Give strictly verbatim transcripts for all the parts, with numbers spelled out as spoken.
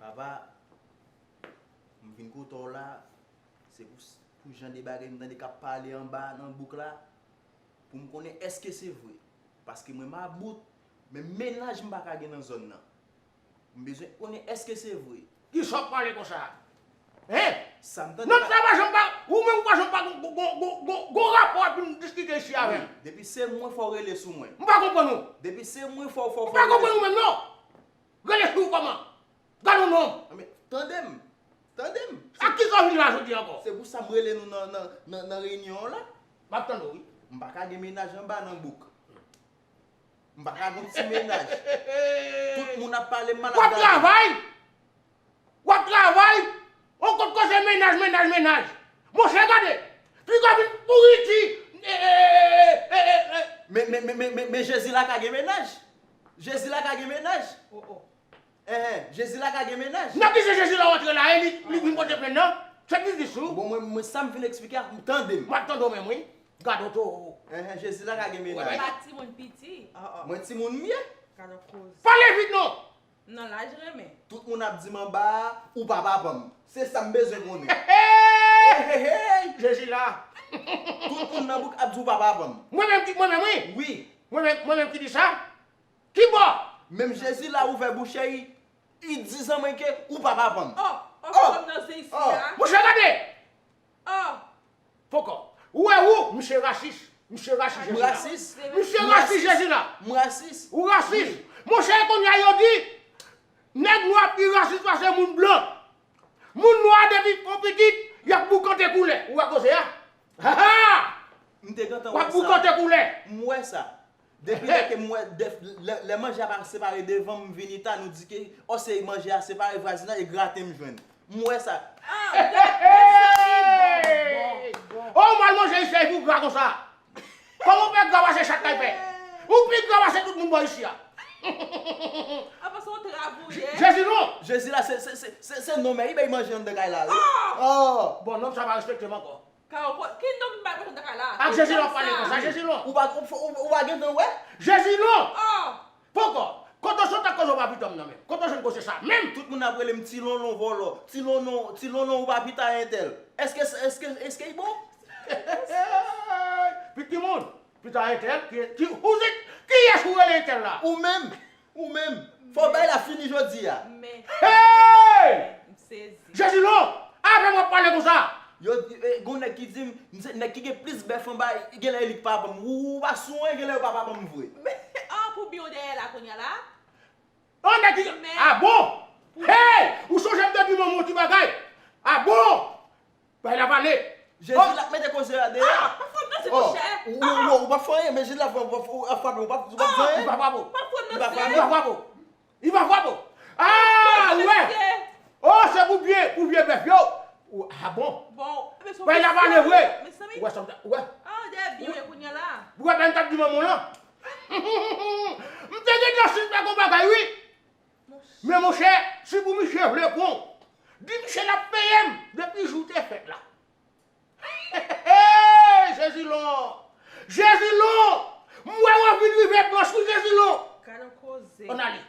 Papa, m vin kote w la, se pou, pou jan de bagay m tande k ap pale anba nan bouk la, pou m konnen èske se vre. Paske mwen mabout, men mennaj m pa ka gen nan zòn nan. M bezwen konnen èske se vre. Kisa w ap pale konsa? Hein? Sa m tande. Non, sa pa janm pa, ou menm ou pa janm pa gon, gon, gon, gon, gon rapò epi n diskite isi avè m. Wi, depi se mwen fò w rele sou mwen. M pa konprann ou. Depi se mwen fò, fò, fò w rele sou mwen. M pa konprann ou menm non. Rele sou ou kòman? Gad yon nonm. Anben, tande m. Tande m. Ak kisa w vin la jodi ankò? Se pou sa m rele nou nan, nan, nan, nan reyinyon an la. M ap tande w wi. M pa ka gen mennaj anba nan bouk. M pa ka gon ti mennaj. Tout moun ap pale m mal ap gade. W ap travay! W ap travay! On kout koze mennaj, mennaj, mennaj! Monchè, gade! Piga vin pouriti! Men, men, men, men, men, men Jezi la ka gen mennaj. Jezi la ka gen mennaj. Oh, oh. Enhen, Jezi la ka gen mennaj. Nan ki se Jezi la w antre la e li, li vin pote plent nan? Se biznis ou? Bon, mwen, mwen, sa m vin eksplike a, tande m. M ap tande w menm, wi. Gade w towo. Enhen, Jezi la ka gen mennaj. Li pa timoun piti. Mwen timoun m ye. Gade w koze. Pale vit non! Nan laj renmen. Tout moun ap di m anba a, ou pa papa m. Se sa m bezwen konnen. Hey, hey, hey! Jezi la. Tout moun nan bouk ap di ou pa papa m. Mwen menm ki, mwen menm, wi. Wi. Mwen menm, mwen menm ki di sa? Ki bò? Menm Jezi la ouvè bouch li, li di zanmi ke ou pa papa m. Oh, oh, oh, kòm nan zen isi a. Monchè, gade! Oh! Poko. Ou wè ou, misye rasis. Misye rasis Jezi la. M rasis. Misye rasis Jezi la. M rasis. Ou rasis. Monchè, kounye a yo di, nèg nwa pi rasis pase moun blan. Moun nwa depi fon pitit, y ap boukante koulè. Ou wè koze a? Ha ha! M te gentan wè sa. W ap boukante koulè. M wè sa. Depi lè ke m wè, def-, lè, lè manje a pa separe devan m, m vini ta, nou di ke, o, se manje a separe, vwazinaj, e graten m jwenn. M wè sa. Ah, gade, mesye, bon, bon, bon. O, m al manje isi pou gra konsa. Kòman w fè gra pase chat kay fè? Ou pi gra pase tout moun bò isi a. Apa se yon travouye? Jezi non! Jezi la, se, se, se, se, se non, men li bay manje anndan kay la, wi. Oh! Oh! Bon, nonm sa pa respekte m ankò. Kawo, ki nonm bay manje anndan kay la? Ak Jezi non, pale konsa, Jezi non. Ou pa, ou, ou, ou pa gentan wè? Jezi non! Oh! Poko. Kote w sot ak koze w pa pitan m nan menm? Kote w jwenn koze sa menm? Tout moun ap rele m ti lonlon vòlò. Ti lonlon, ti lonlon ou pa pita entèl. Èske, èske, èske l bon? Pitit moun, pita entèl, ki, ki, who is it? Kiyès ou rele entèl la? Ou menm, ou menm. Fò bay la fini jodi a. Men. Hey! M sezi. Jezi non! Avè m w ap pale konsa! Yo, e, gon nèg ki di m, m se nèg ki gen plis bèf anba, genlè e li k pa ban m. Ou, ou pa sou anyen, genlè yo pa, pa ban m vre. Men, an, pou byen w dèyè la kounye a la? An nèg ki, a bon? Hey! Ou sonje m te di manman w ti bagay? A bon? Bay la pale. Jezi l ap mete koze a deyò. Ah, pa fè w danse, monchè. Ou, ou, ou, ou pa fè anyen, men Jezi l ap fè, ou, ou, ou ap frape, ou pa, ou pa fè anyen. Li pa frape w. Pa fè w danse. Li pa frape w. Li pa frape w. Ah, ou wè. Oh, se pou vye, pou vye bèf yo. Ou, ah bon? Bon, men se yon... Bay la pale vre. Ou wè sa m ta, ou wè? Ah, dèyè byen w ye kounye a la. Ou wè, ben, m t ap di manman w lan. M te gentan sispèk yon bagay, wi. Men monchè, si pou misye vle pran w, di misye l ap peye m depi jou te fèt la. Hey, Jezi lon! Jezi lon! M wè w anvi rive pwòch wi, Jezi lon! Gade yon koze. Ann ale.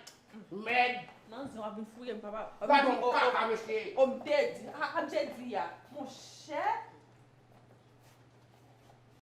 Mèd. Nan zen w ap vin fouye m, papa. Gade yon kaka, mesye. O, m te di, a, a, m te di a.